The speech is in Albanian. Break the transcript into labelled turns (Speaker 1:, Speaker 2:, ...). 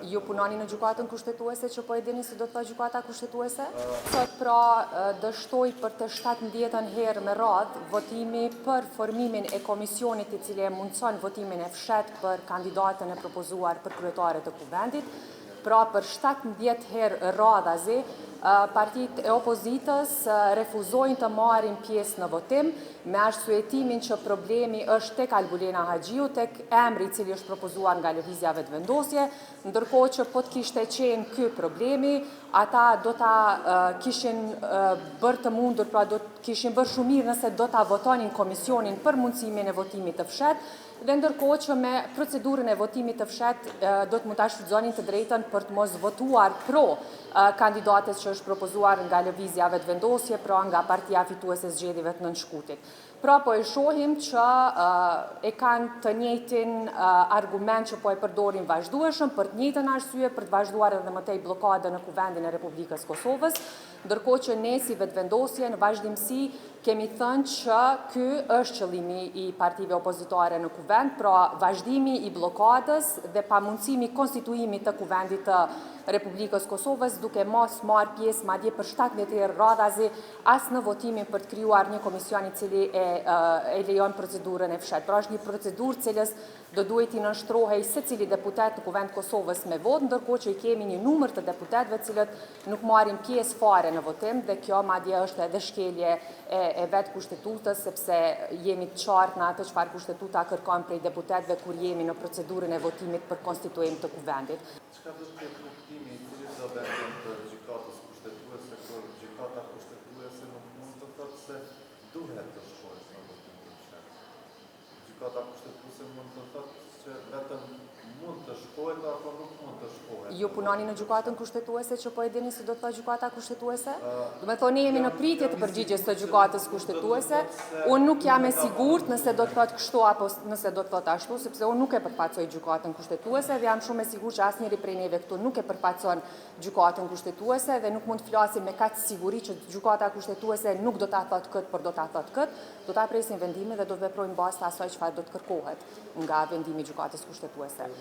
Speaker 1: Ju punoni në Gjykatën Kushtetuese që po e dini se do të thotë Gjykata Kushtetuese? Sot pra dështoi për të 17-tën herë me radhë votimi për formimin e komisionit i cili e mundëson votimin e fshehtë për kandidaten e propozuar për kryetare të Kuvendit. Pra për 17 herë radhazi, partitë e opozitës refuzojnë të marrin pjesë në votim, me arsyetimin që problemi është tek Albulena Haxhiu, tek emri i cili është propozuar nga Lëvizja Vetëvendosje, ndërkohë që po të kishte qenë ky problemi, ata do ta kishin bërë të mundur, pra do të kishin bërë shumë mirë nëse do ta votonin komisionin për mundësimin e votimit të fshehtë, dhe ndërkohë që me procedurën e votimit të fshehtë do të mund ta shfrytëzonin të drejtën për të mos votuar pro kandidates që është propozuar nga Lëvizja Vetëvendosje, pra nga partia fituese e zgjedhjeve të 9 shkurtit. Pra po e shohim që e kanë të njëjtin argument që po e përdorin vazhdueshëm për të njëjtën arsye për të vazhduar edhe më tej bllokadën në Kuvendin e Republikës Kosovës, ndërkohë që ne si Vetëvendosje në vazhdimësi kemi thënë që ky është qëllimi i partive opozitare në Kuvend, pra vazhdimi i bllokadës dhe pamundësimi i konstituimit të Kuvendit të Republikës Kosovës, duke mos marrë pjesë madje për 17 herë radhazi as në votimin për të krijuar një komision i cili e, e lejon procedurën e fshehtë. Pra është një procedurë cilës do duhej t'i nënshtrohej secili deputet në Kuvend Kosovës me votë, ndërkohë që i kemi një numër të deputetëve të cilët nuk marrin pjesë fare në votim dhe kjo madje është edhe shkelje e, e vetë kushtetutës, sepse jemi të qartë në atë çfarë kushtetuta kërkon prej deputetëve kur jemi në procedurën e votimit për konstituim të Kuvendit.
Speaker 2: Çka do të jetë kuptimi i cilit do vendim të Gjykatës Kushtetuese kur Gjykata Kushtetuese nuk mund të thotë se duhet të shkohet në votim të fshehtë? Gjykata Kushtetuese mund të thotë që vetëm mund të shkohet apo nuk mund të shkohet.
Speaker 1: Ju punoni në Gjykatën Kushtetuese që po e dini se do të thotë Gjykata Kushtetuese? Do me thonë ne jemi në pritje të përgjigjes së Gjykatës Kushtetuese. Unë nuk jam e sigurt nëse do të thotë kështu apo nëse do të thotë ashtu, sepse unë nuk e përfaqësoj Gjykatën Kushtetuese dhe jam shumë e sigurt që asnjëri prej neve këtu nuk e përfaqëson Gjykatën Kushtetuese dhe nuk mund të flasim me kaq siguri që Gjykata Kushtetuese nuk do ta thotë këtë, por do ta thotë këtë. Do ta presim vendimin dhe do të veprojmë në bazë të asaj çfarë do të kërkohet nga vendimi i Gjykatës Kushtetuese.